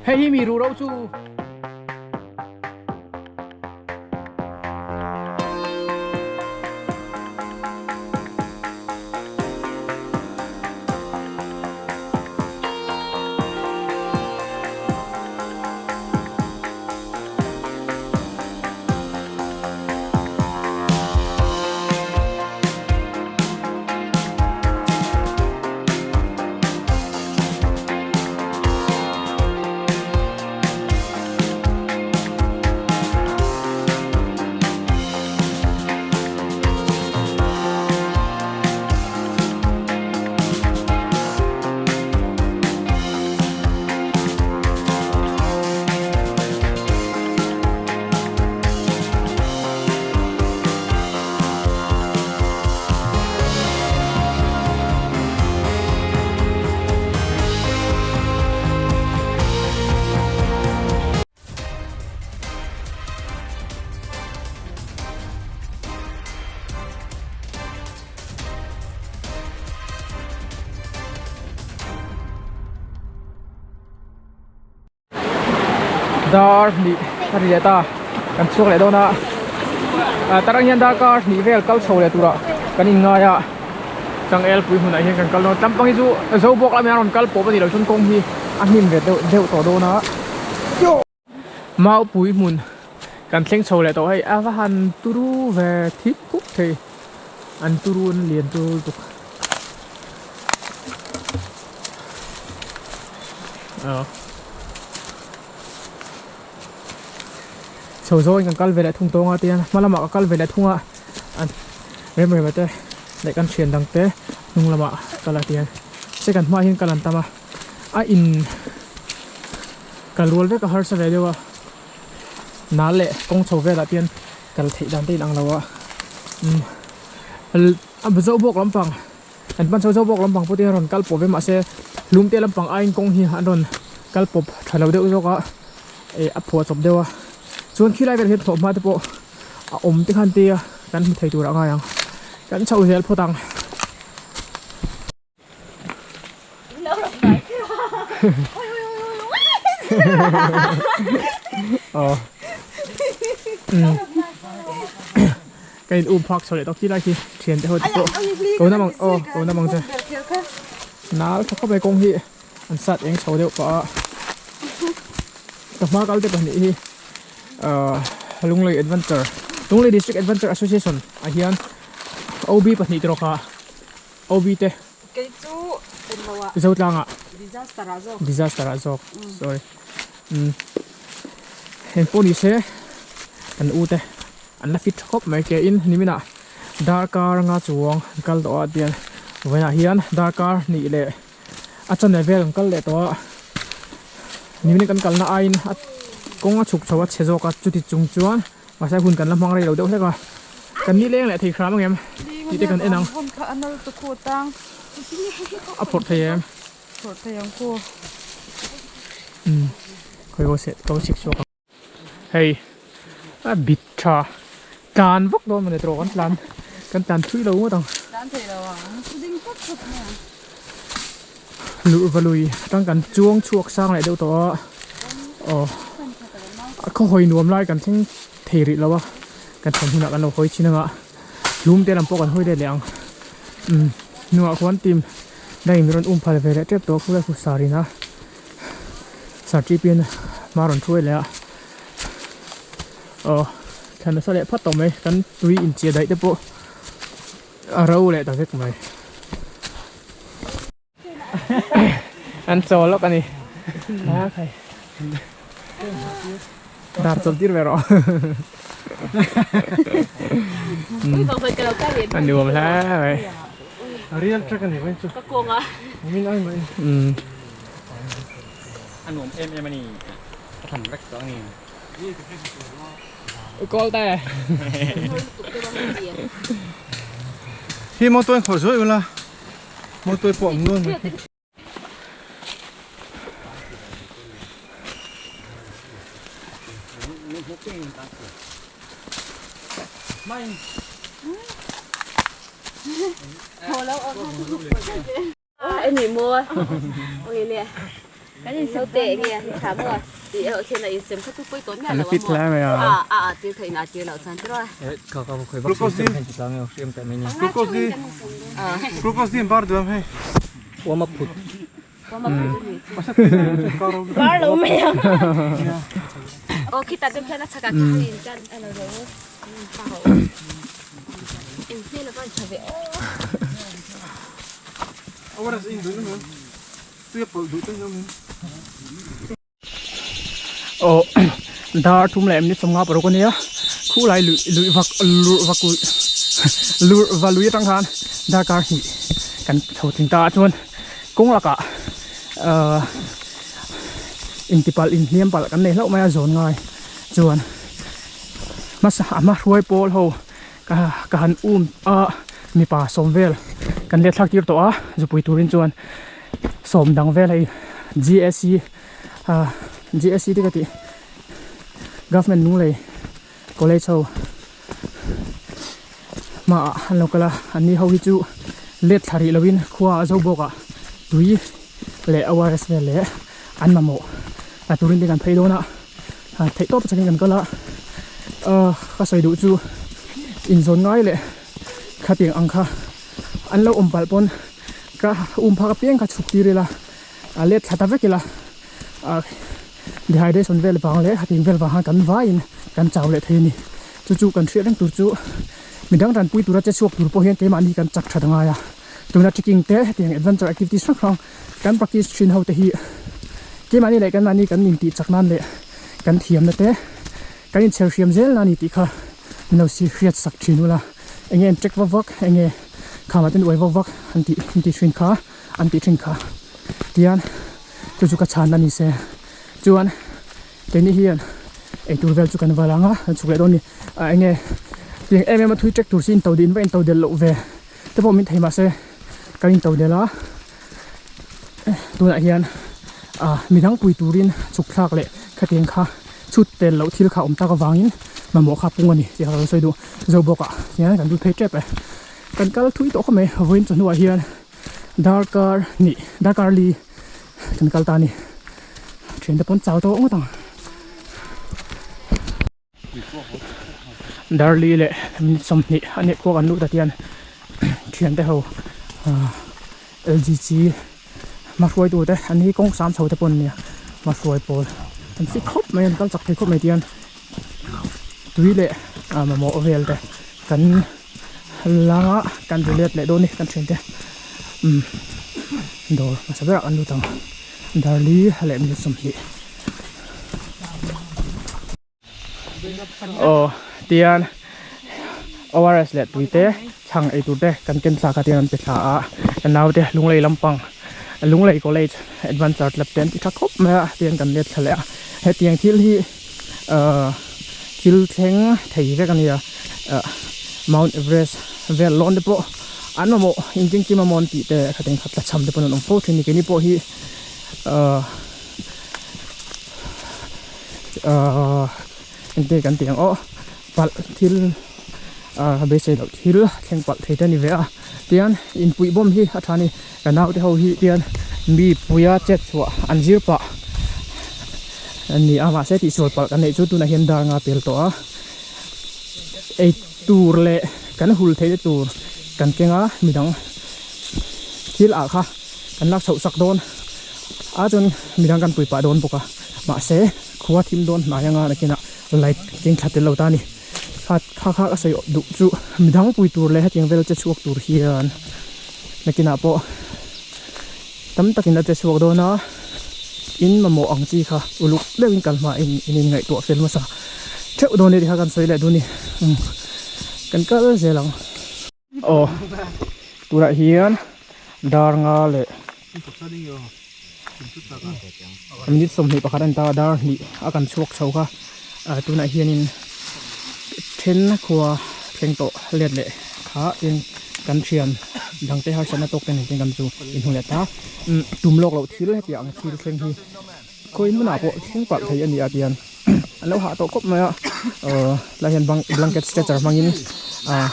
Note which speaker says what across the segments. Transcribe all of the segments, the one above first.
Speaker 1: Hei hi mi ruh ro chu. Dar hnih a ri leh ta kan chhuak leh dawn a ah tarang hian darkar hnih vel kal chho leh turah kan inngai a changel pui hmunah hian kan kal dawn a tlampang hi chu zo bawk lamah hian a rawn kal pawp a ni lo chuan kawng hi a hnim ve deuh deuh tawh dawn a maupui hmun kan thleng chho leh tawh hei a va han turu ve thip khup thei an turu an lian turu lutuk. Chho zawngin kan kal ve leh thung tawng a tihian hma lamah ka kal ve leh thung a an rem rem a te leh kan thian dang te hnung lamah kal a tihian second hmaah hian kal an tam a a in kal rual vek a harsa ve deuh a nal leh kawng chho velah te hian kal theih dan te inang lo a umm a zo bawk lampang. An hman chho chho bawk lampang pawh te hian rawn kal pawp ve mahse hlum te lampang aiin kawng hi an rawn kal pawp tha lo deuh zawk a eh a phuah chawp deuh a chuan khilai velah hian thlawhhma te pawh a awm te khan tia kan hmu thei tur a ngai ang kan chho zel phawt ang. Aw Ka in um phak chho leh tawk khilai khi thian te ho te pawh ko na mang aw ko na mang che nal tha khawp mai kawng hi an sat eng chho deuh pah a ka hma kal te pahnih hi ahh Lunglei Adventure Lunglei District Adventure Association ah hian OB pahnih te rawk a OB te
Speaker 2: Kei chu englo ah
Speaker 1: Zotlang ah
Speaker 2: disaster ah zawk
Speaker 1: disaster ah zawk sorry umm heng pawh ni se kan u te. An la fit tha khawp mai ke in niminah darkar anga chuang an kal tawh a tian vawiinah hian darkar hnih leh a channel vel an kal leh tawh a nimin kan kalna aiin a kawng a chhuk chho a chhe zawk a chuti chung chuan mahse hun kan la hmang rei lo deuh hlek a kan ni leng leh thei hram ang em tih te kan en ang a phawrh thei em umm khawi ko se ko chhik chhuak ang. Hei a bit tha tlan vak dawn mawni tawh kan tlan kan tlan thui lo ngawt ang.
Speaker 2: Tlan thei lo ang thu ding phawt phawt mai ang.
Speaker 1: Luh va lui atang kan chuang chhuak sang leh deuh tawh a aw a khaw hawi nuam lai kan thleng thei rih lo a kan thlen hunah kan lo hawi chin anga hlum te lam pawh kan hawi let leh ang umm hnungah khuan team dangin min rawn um phal ve leh tep tawh a khulai khu sar in a. Sarṭipian hma rawn hruai leh a aw thla nasa leh phat tawh mai kan tui inchia daih te pawh a ro leh ta vek mai an chaw lawk a ni a khai dar chawlh tir ve rawh a nuam hle mai
Speaker 3: real track a ni mai chu min ai mai
Speaker 1: umm.
Speaker 4: A nuam em em a ni a tham vek tawh a ni.
Speaker 1: Call te.
Speaker 3: Hi motor in khawh zuai ula motor pawh ang nual mai.
Speaker 2: Ôi, em bị mua. Ôi nè.
Speaker 1: An la fit hle mai a. Aw dar thum leh minute 56 a nia khulai lui lui vak lurh vak lurh va lui atang khan darkar hnih kan chho tling ta a chuan kawng lakah ahh intipalh inhliam palh kan nei hlauh mai a zawn ngai chuan hmasa a hma hruai pawl ho ka ka han um a mipa sawm vel kan let thlak tir tawh a zupui turin chuan sawm dang vel hei G_S_C ah G_S_C te ka tih government lunglei college ho hmaah an lo kal a an ni ho hi chu let thla rih lovin khua a zo bawk a tui leh O_R_S vel leh an mamawh a turin te kan phei dawn a theih tawp atangin kan kal a ah ka sawi duh chu inzawn ngai leh khatiang ang kha an lo awm palh pawn ka um phak apiang kha chhuk tir ila a let thla ta vek ila ah dehydration vel vang leh khatiang vel vang khan kan vaiin kan chau leh thei a ni chu chu kan hriat reng tur chu midang tanpui tura che chhuak tur pawh hian keimahni kan chak that angai a tuna trekking te hetiang adventure activities hrang hrang kan practice thin ho te hi keimahni leh kanmahni kan intih chak nan leh kan thiamna te kan inchher hriam zel na a ni tih kha min lo si hriat sak thin ula enge an check vak vak enge khamah ten uai vak vak an tih an tih thin kha an tih thin kha tian chu chu ka chhan a ni se chuan keini hian eitur vel chu kan va lang a kan chhuk leh dawn a ni ah enge tiang em em a thui check tur chu in to din va in to del loh ve te pawh min thei mahse kan in to del a tunah hian ah midang pui turin chhuk thlak leh khatiang kha chhut tel loh thil kha awm tak avangin mamawh kha pung a ni tih kha ka lo sawi duh zo bawk ah hian kan lut phei tep e kan kal thui tawh khawp mai vawiin chu hnuah hian darkar hnih darkar li kan kal ta a ni thiante pawn chau tawh ngawt ang. Darli leh minute 20 a nih khuak an lut a tian thiante ho ah L_G_C hmahruai tute an hi kawng sam chho te pawh an nia hmahruai pawl an fit khawp mai an kal chak thei khawp mai tian tui leh ah mamawh vel te kan langa kan ri let leh dawn a ni kan thiante umm dawr hmasa berah kan lut ang Darli leh minute 20. Aw tian ORS leh tui te chhang ei tur te kan ken thlak a tian an pe thla a ka naute Lunglei lampang Lunglei college adventure club te an ti tha khawp mai a tian kan let thla leh a hetiang thil hi ahh thil thleng thei vek a nia ah Mount Everest vel lawn te pawh an mamawh inchingchim amaw an tih te khateng khat tlachham te pawn an awm fo thin a ni keini pawh hi ahh. Ahh engte kan tih ang aw palh thil ahh beisei loh thil thleng palh thei te a ni ve a tian inpuih bawm hi a tha a ni ka naute ho hi tian mi puia chet chhuah an zir pah a ni a mahse tihsual palh kan neih chu tunah hian dar nga pel tawh a ei tur leh kan hul theih na tur kan keng a midang thil ah kha kan lak chhoh sak dawn. A chuan midang kan pui pah dawn bawk a mahse khua thim dawn hnai anga nakinah light keng thla tel lo ta a ni kha kha kha ka sawi duh chu midang pui tur leh hetiang vel che chhuak tur hian nakinah pawh tam takin a che chhuak dawn a in mamawh ang chi kha uluk deuhin kal hma in in inngaihtuah fel hmasa theuh dawn a ni tih kha kan sawi leh duh a ni kan kal zel ang. Aw tunah hian dar nga leh minute 21 a ni ta a dar hnih a kan chhuak chho kha ah tunah hianin then khua thleng tawh let leh kha tin kan thian dangte harsatna tawk te nen ten kan chu inhmu leh ta umm tum lawk loh thil hetiang thil thleng hi khawi hmunah pawh thleng palh thei a ni a tihian an lo hah tawh khawp mai a aw tlai hian bang blanket stretcher hmangin ah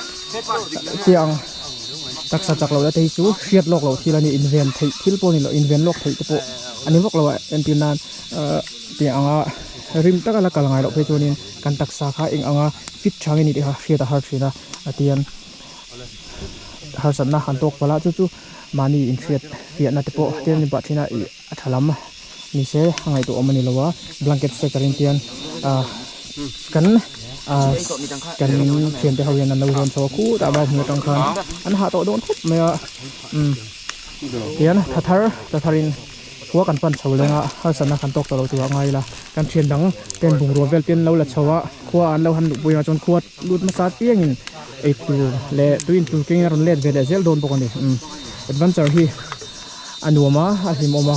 Speaker 1: tiang taksa chak loh na te hi chu hriat lawk loh thil a ni inven theih thil pawh a ni lo inven lawk theih te pawh. a ni vak lo a entir nan ahh tiang anga rim taka la kal ngai loh phei chuanin kan taksa kha eng anga fit tha nge ni tih kha hriat a har thin a a tian harsatna han tawk palh a chu chu mahni inhriat fiahna te pawh tel ni pah thin a ih a tha lam ni se a ngaihtuah awm a ni lo a blanket stretcher in tian ah kan ah kan thiante ho hian an lo zawn chho a khutah mau hmun atang khan an hah tawh dawn khawp mai a umm tian tha thar tha thar in khua kan pan chho leng a harsatna kan tawk ta lo tur a ngai ila kan thian dang ten bungrua vel te an lo la chho a khua an lo han luhpui ang chuan khua lut hmasa piangin eitur leh tui intur kengin a rawn let ve leh zel dawn bawk a ni umm adventure hi. A nuam a, a hlimawm a,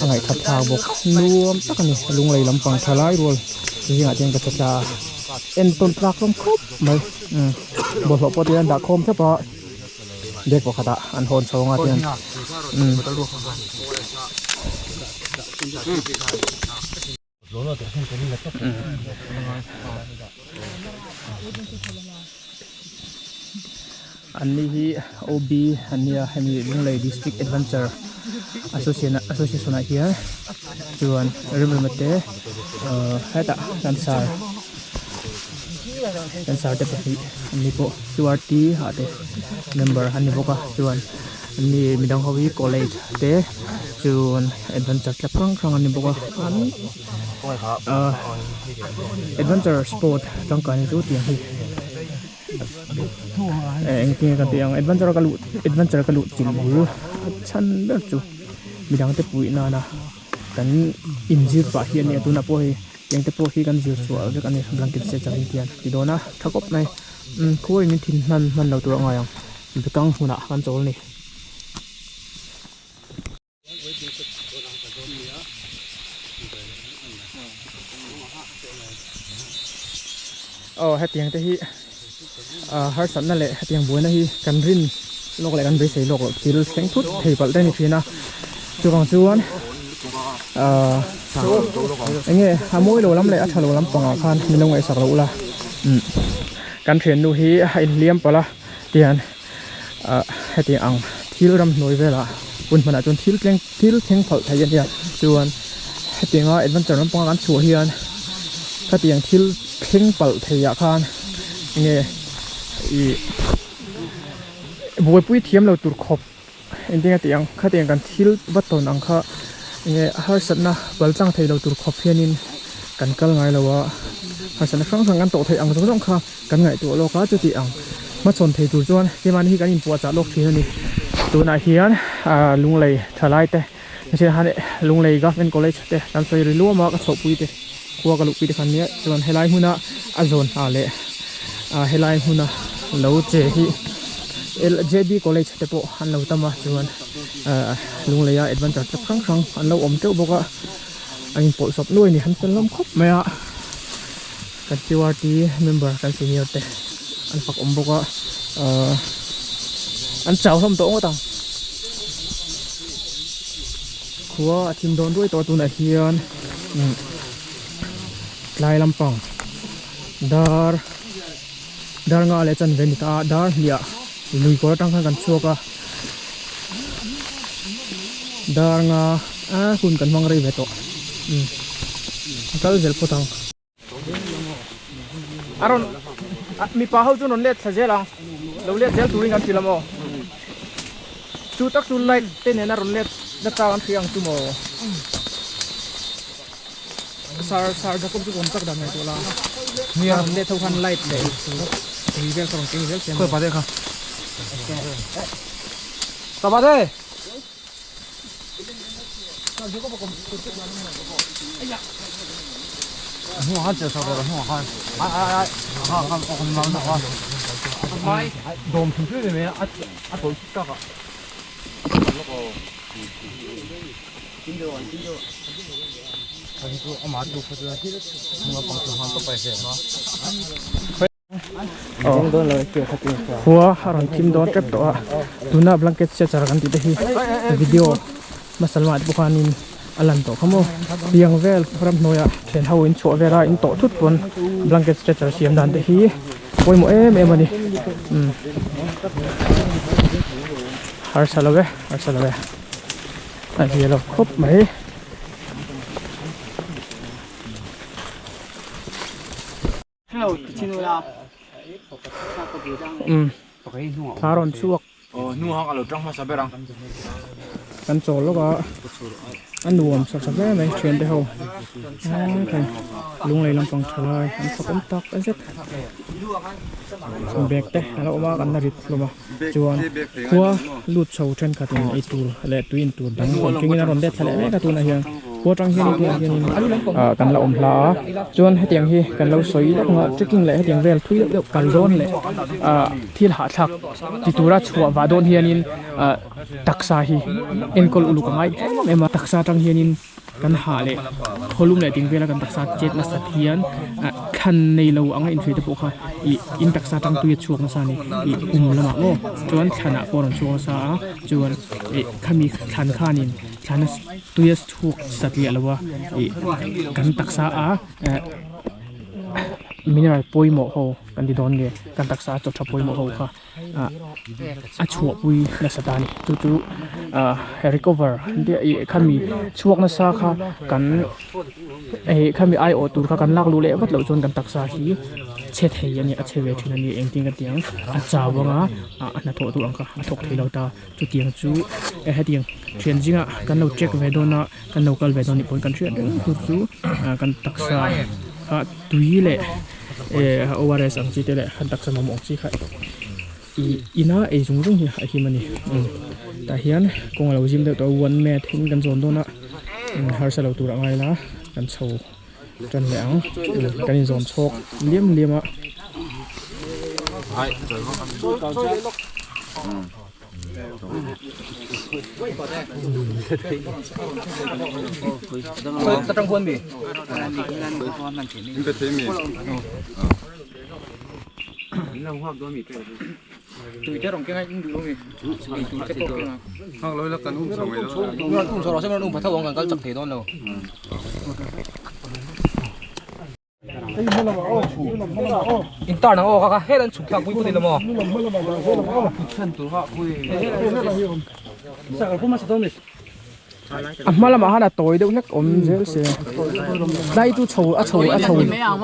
Speaker 1: a ngaihthat thlak bawk. Nuam tak a ni, lunglei lampang tha lai rual zingah te hian ka che tla a, entawn tlak hlawm khawp mai. Umm bawlhhlawh pawh te hian dah khawm thlap a, bag pakhatah an hawn chho anga te hian umm. An ni hi OB an nia hemi Lunglei District Adventure Association Association ah hian chuan remrema te ahh hetah kan sar kan sar te pahnih an ni pawh QRT ah te member an ni bawk a chuan an ni midang ho hi college te chuan adventure tla hrang hrang an ni bawk a an ahh adventure sport tangkai na chu tiang hi eh engtin nge ka tih ang adventure ka luh adventure ka luh chin bul a chhan ber chu midang te puih nana kan inzir pah hi a nia tunah pawh hei tiang te pawh hi kan zir chhuah vek a ni blanket se chang hian ti dawn a tha khawp mai umm khawi min thin hman hman lo tur a ngai ang bekang hmunah kan chawl a ni. Aw hetiang te hi ah harsatna leh hetiang buaina hi kan rin lawk leh kan beisei lawk loh thil thleng thut thei palh te a ni thin a chuvang chuan ah eng nge a mawi lo lam leh a tha lo lam pangah khan min lo ngaihsak loh ula umm kan thiannu hi a inhliam palh a tihian. ah hetiang ang thil ramhnuai velah hun hmanah chuan thil tleng thil thleng phalh thei a nia chuan hetianga adventure lampanga kan chhuah hian khatiang thil thleng palh theiah khan enge ih buaipui thiam lo tur khawp engtin nge tih ang khatiang kan thil va tawn ang kha enge harsatna bal tlang thei lo tur khawp hianin kan kal ngai lo a harsatna hrang hrang kan tawh theih ang zawng zawng kha. Kan ngaihtuah lawk a chuti ang hmachhawn thei tur chuan keimahni hi kan inpuahchah lawk thin a ni. Tunah hian ah Lunglei thalai te Lunglei Government College te kan sawi ri luam a ka chhohpui te khua ka luhpui te khan nia chuan helai hmuna a zawn hna leh ah helai hmuna lo che hi J_B College te pawh an lo tam a chuan ah Lungleia adventure tap hrang hrang an lo awm teuh bawk a an inpawlh sawp nuai a ni an fel hlawm khawp mai a. Kan QRT member kan senior te an fak awm bawk a ahh an chau hlawm tawh ngawt ang khua a thim dawn ruai tawh a tunah hian umm tlai lampang dar dar nga leh chanve a ni ta a dar hniah lui kawr atang khan kan chhuak a dar nga a hun kan hmang rei ve tawh umm a kal zel phawt ang. A rawn mipa ho chu rawn let thla zel ang lo let zel turin kan hrilh a maw chu tak chu light te nena rawn let na chang an hria ang chu maw sar sar Jacob chu awm tak dan ngaihtuah la a rawn let ho khan light leh tui vel kha rawn keng zel se maw. Khua a rawn thim dawn tep tawh a tuna blanket stretcher kan tih te hi video hmasa lamah te pawh khanin a lan tawh kha maw tiang vel ramhnuaiah thian ho in chhuah vel a in tawh thut pawn blanket stretcher siam dan te hi pawimawh em em a ni umm harsa lo e harsa lo e. A hia lo khawp mai. Umm thla rawn chhuak. Kan chawl lawk a a nuam sa tha hle mai thian te ho lunglei lampang tha lai an fak awm tak zet bag te a lo awm a kan la rit hlawm a chuan khua lut chho thenkhat in ei tur leh tui in tur dang rawn kengin a rawn let thla leh mek a tunah hian khua tang hian tunah hianin ah kan la awm hla a chuan hetiang hi kan lo sawi lawk ang a trekking leh hetiang vel thui deuh deuh kal dawn leh ah thil hahthlak ti tura chhuah vah dawn hianin ah taksa hi enkawl uluk a ngai em em a taksa atang hianin kan hah leh khawlum leh ding vela kan taksa chet nasat hian ah thlan nei lo anga inhria te pawh kha ih in taksa atang tui a chhuak nasa a ni ih pum lamah maw chuan thlanah pawh a rawn chhuak nasa a chuan ih khami thlan khanin thlan a tui a chhuak satliah lo a ih kan taksa a eh mineral pawimawh ho kan ti dawn nge kan taksa a chaw tha pawimawh ho kha. ah a chhuahpui nasa ta a ni chu chu ah recover an tih a ih khami chhuak nasa kha kan eh khami aiawh tur kha kan lak luh leh vat loh chuan kan taksa hi chhe thei a ni a chhe ve thin a ni engtin ka ti ang a chau anga ah a hnathawh tur ang kha a thawk thei lo ta chutiang chu eh hetiang thian zingah kan lo check ve dawn a kan lo kal ve dawn anih pawhin kan hriat reng tur chu ah kan taksa ah tui leh. Eh ORS ang chi te leh han taksa mamawh ang chi kha ih ina ei zung zung hi a him a ni umm tah hian kawng a lo zim deuh tawh a one mat in kan zawn dawn a harsa lo tur a ngai la kan chho tan leh ang kan inzawn chhawk liam liam a.
Speaker 5: In tar ang aw kha hel an chhuk thlak pui pawh ni lo maw
Speaker 1: a hma lamah khan a tawi deuh hlek awm zel se tlai chu chho a chho a chho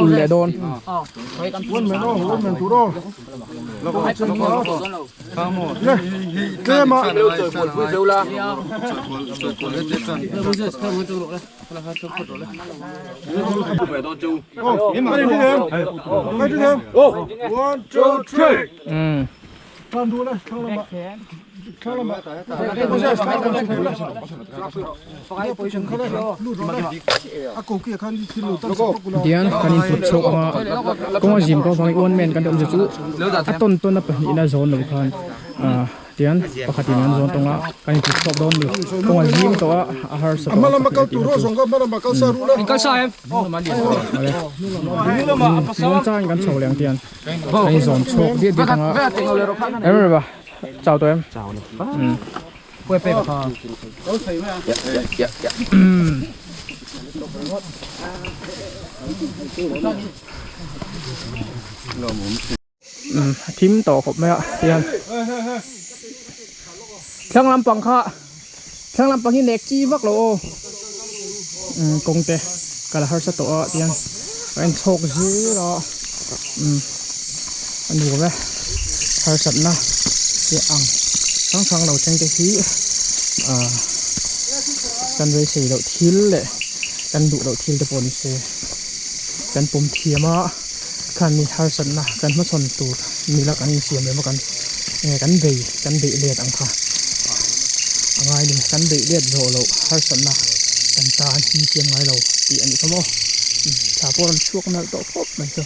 Speaker 1: ul leh dawn. Tihian kan input chhuak ang a kawng a zim kawng vangin one man kan awm zia chu a tawn tawn a pahnihna zawn lo khan ah tihian pakhatin an zawn tawng a kan input chhuak dawn a ni kawng a zim tawh a a harsa tawh a tih na chu muang changin kan chho leh ang tihian kan inzawn chhuak diat diat ang a em em a chau tawh em a thim tawh khawp mai a tihian thlang lampang kha thlang lampang hi nek chi vak lo aw kawng te kal a harsa tawh a tihian a inchhawk zir a a nuam e harsatna te ang hrang hrang lo thleng te hi ah kan beisei loh thil leh kan duh loh thil te pawh ni se kan pawm thiam a khami harsatna kan hmachhawn tur nila kan insiam rem a kan enge kan bei kan beih let ang kha a ngai a ni kan beih let zawh loh harsatna kan tan insiam ngai lo tih a nih kha maw thla pawh a rawn chhuak nalh tawh khawp mai chu.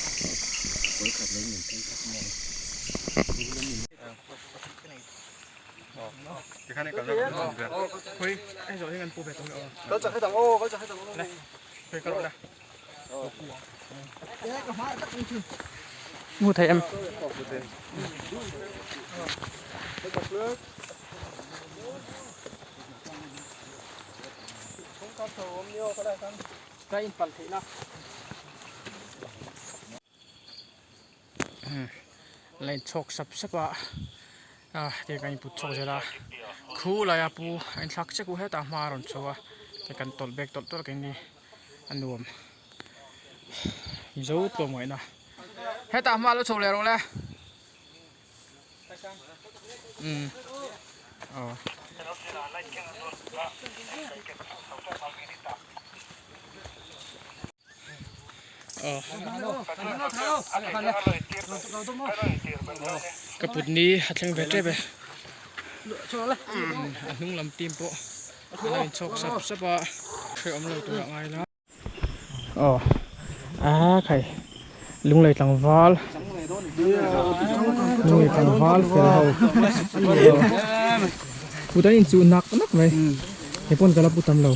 Speaker 1: Hmu thei em? Line chhawk sap sap a. Ah hetiang kan input chhuak zel a khu laia pu a inthlak chiah ku hetah hma a rawn chho a hei kan tawlh bek tawlh tawlh keini a nuam mizo tlawmngaihna hetah hma lo chho leh rawh le umm aw. Ka put ni a thleng ve tep e a hnung lam team pawh an lo inchhawk sap sap a hrehawm lo tur a ngai la aw a khai lunglei tlangval lunglei tlangval fel ho put an inchuh nak nak mai he pawn ka la pu tam lo.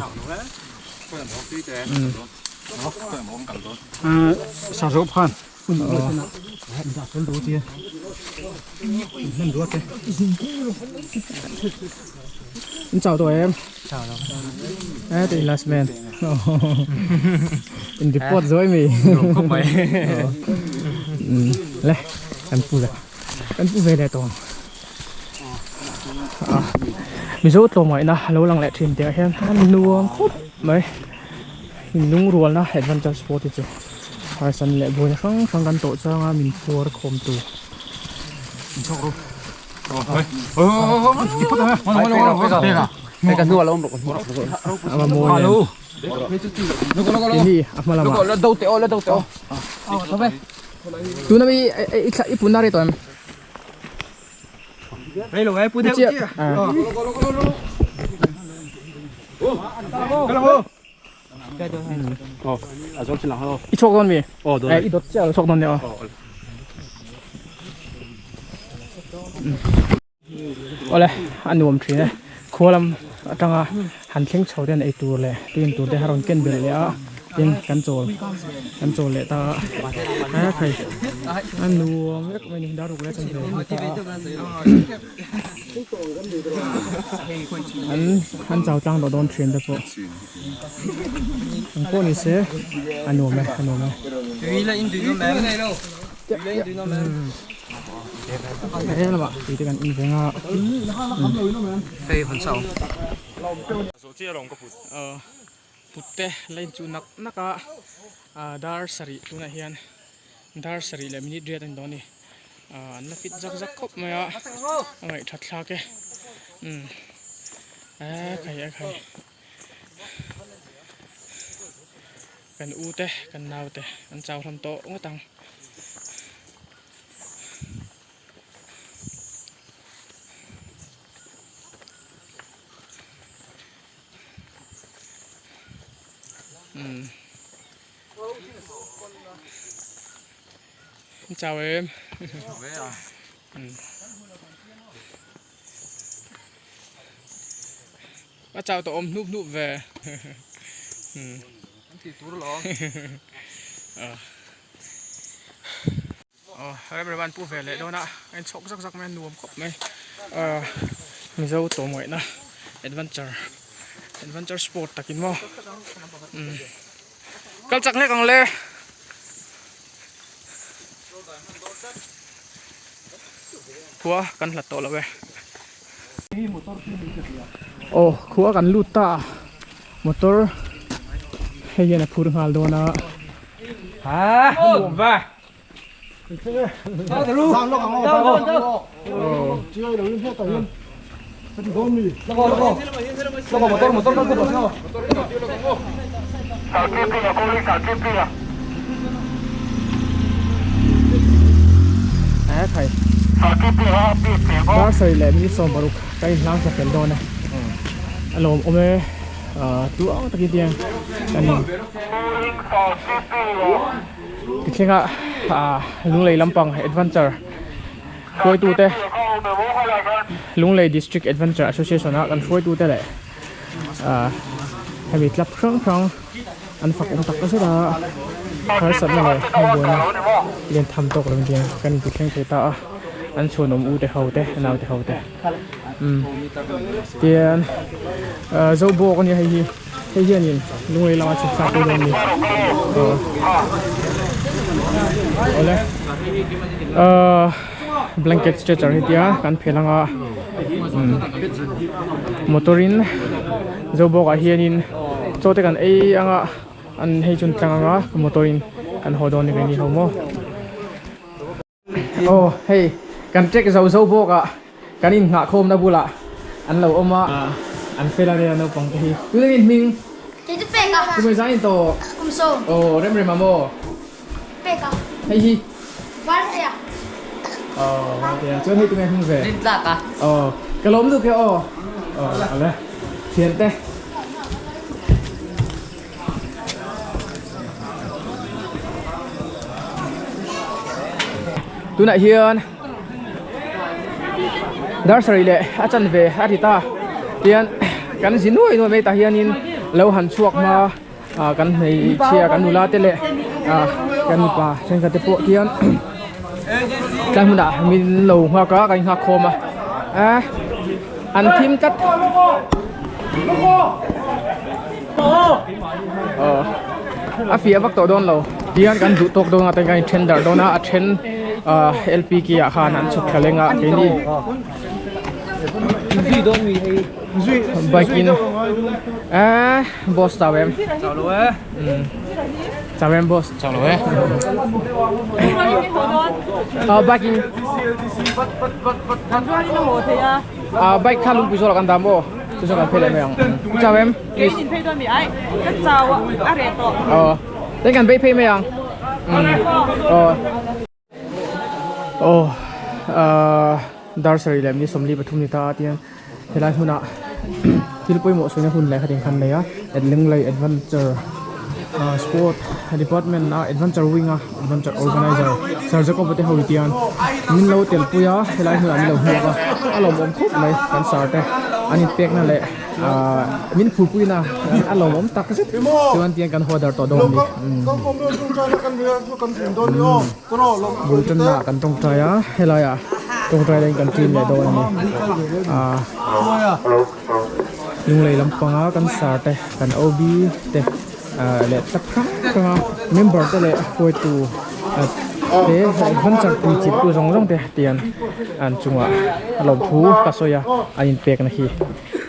Speaker 1: In chau tawh em? Chau lo. Eh ti last man. In report rồi mi.
Speaker 4: Khop mai.
Speaker 1: Le, kan pu le. Kan pu ve le tawng. Mizo tlawmngaihna a lo lang leh thin tih ah hian a nuam khawp mai lungrualna adventure sport hi chu harsan leh buaina hrang hrang kan tawh changa min phuar khawm tu. A va mawi em ini a hma lamah tuna mi i punna rei tawh em? I chhuak dawn mi? I dawt chiah lo chhuak dawn nia aw. Awle a nuam thin e khua lam atanga han thleng chho te an ei tur leh tui tur te a rawn ken belh leh a tin kan chawl kan chawl leh ta a a khai a nuam vek mai a ni dar ruk leh chuan ve ta a an an chau tlang tawh dawn thian te pawh engpawh ni se a nuam e a nuam e. He lamah tui te kan in veng a. Put te la in chuh nak nak a dar sarih tunah hian dar sarih leh minute riat a ni dawn a ni an la fit zak zak khawp mai a a ngaihthat thlak e umm a khai a khai kan u te kan nau te an chau hlawm tawh ngawt ang. Umm chào em a chau tawh awm hnup hnup ve aw rem rem an pu ve leh dawn a a inchhawk zak zak mai a nuam khawp mai ahh mizo tawmngaihna adventure adventure sport takin maw umm kal chak hlek ang le. Khua kan hlat tawh lo e. Aw khua kan lut ta a motor hei hian a phur nghal dawn a. Dar sarih leh minute 60 ka inhlang thla fel dawn e a lawmawm e tluang takin tiang kan in tithlenga lunglei lampang adventure hruaitute Lunglei District Adventure Association a kan hruaitute leh hemi club hrang hrang an fak awm tak zet a harsatna leh buaina lian tham tawk lo in kan inti thleng thei ta a an chhuanawm u te ho te nau te ho te umm tian Zobawk a nia hei hi hei hianin Lunglei lama chhuk thlak pui dawn a ni awle ahh. blanket stretcher hi tia kan phel anga umm motor in zobawk ah hianin chaw te kan ei anga an hei chu an tlang anga motor in kan haw dawn ni ve ni ho maw. Aw hei kan trek zo zo bawk ah kan in nghah khawm na bulah an lo awm a an fel a nia naupang te hi tuna in hming
Speaker 6: Kei chu pek a
Speaker 1: kum engzah in tawh
Speaker 6: kum sawm
Speaker 1: aw rem rem a maw
Speaker 6: pek a
Speaker 1: hei hi
Speaker 6: varte a
Speaker 1: aw varte a chuan hei tunge hming ve
Speaker 5: Rin tlak a
Speaker 1: aw ka lawm lutuk e aw aw ale thiante. Tunah hian dar sarih leh a chanve a ri ta tian kan zi nuai nuai mai tah hianin lo han chhuak hma ah kan hmeichhia kan nula te leh ah kan mipa thenkhat te pawh tian tlai hmunah min lo nghak a kan inghak khawm a eh an thim tlat. A fiah vak tawh dawn lo tihian kan duh tawk dawn a kan in then darh dawn a a then ah L P K ah khan an chhuk thla leng a keini bike in eh boss chau em chau em boss chau lo e ah bike in ah bike kha lungpui zawk ah kan dah maw. Chu chu kan phei leh mai ang. Chau em?
Speaker 2: Kei in phei dawn mi ai. Ka chau a reh tawh.
Speaker 1: Aw. Ten kan bei phei mai ang. Aw. Aw. Ah dar sarih leh mi sawmli pathum ni ta a tiang helai hmunah thil pawimawh sawi na hun leh khatin khan nei a Lunglei Adventure Sport Department a Adventure Wing a Adventure Organizer Sir Jacob a te ho tiang min lo tel pui a helai hmunah min lo hmuak a a lawmawm khawp mai kan sir te an inpekna leh ahh min phurpuina a lawmawm tak zet chuan tiang kan haw dar tawh dawn a ni bul tanna ah kan tawngtai a helai ah tawngtai laiin kan ṭin leh dawn a ni ahh lunglei lampanga kan sir te kan O B te. leh tlat hrang hrang a member te leh hruaitu te adventure pui chilh tu zawng zawng te tian an chungah lawmthu ka sawi a an inpek na hi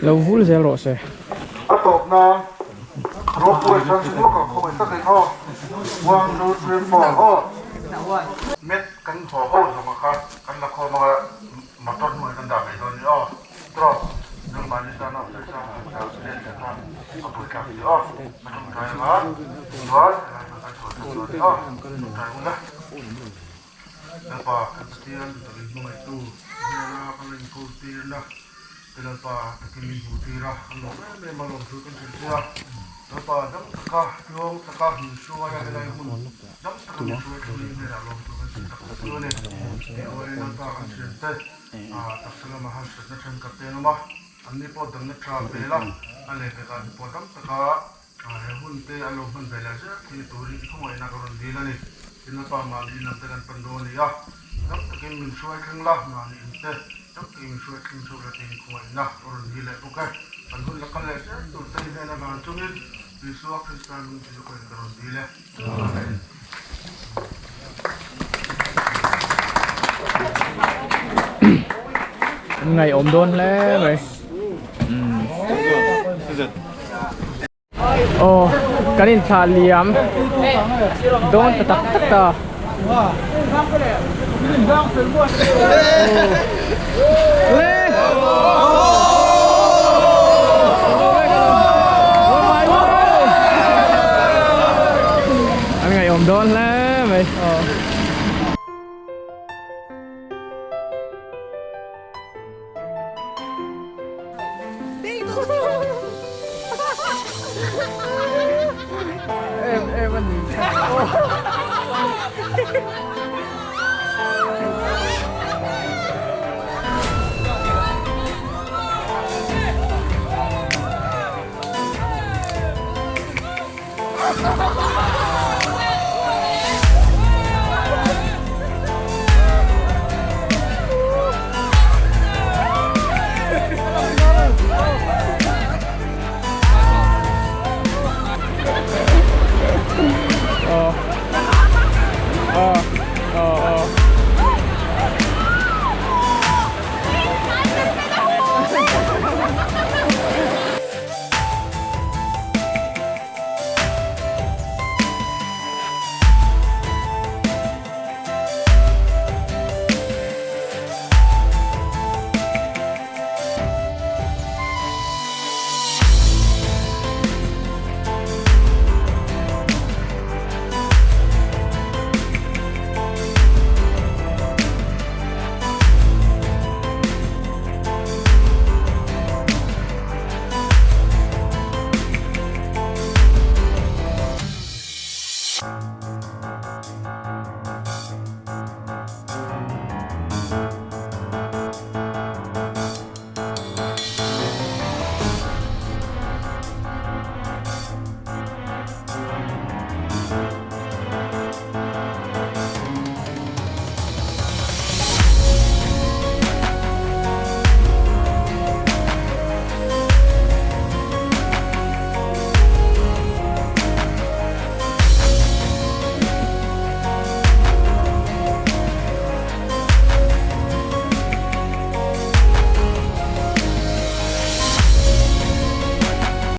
Speaker 1: lo vul zel rawh se.
Speaker 7: A tawpna ropui atang chu ka khawngaih tak in aw one two three four aw met kan haw ho zawng kha kan la khawm anga motor hnuai kan dah mai dawn ni aw. Taksa lama harsatna thenkhat te an awm a, anni pawh damna tha vel a, a lehpekah te pawh dam taka he hun te an lo hman ve leh zel thei turin i khawngaihna ka rawn dil a ni. Tin Lalpa mahni in lam te kan pan dawn a ni a, dam takin min hruai thleng la, mahni in te dam takin min hruai thleng chhuak la tiin khawngaihna ka rawn dil leh bawk e. Kan hun la kal leh zel tur te i hnena vang chungin Isua Krista hming chu ka rawn dil e. Amen.
Speaker 1: Ngaihawm dawn hle mai aw kan inthlah liam dawn ta tak tak ta An ngaihawm dawn hle mai aw. Em em a ni.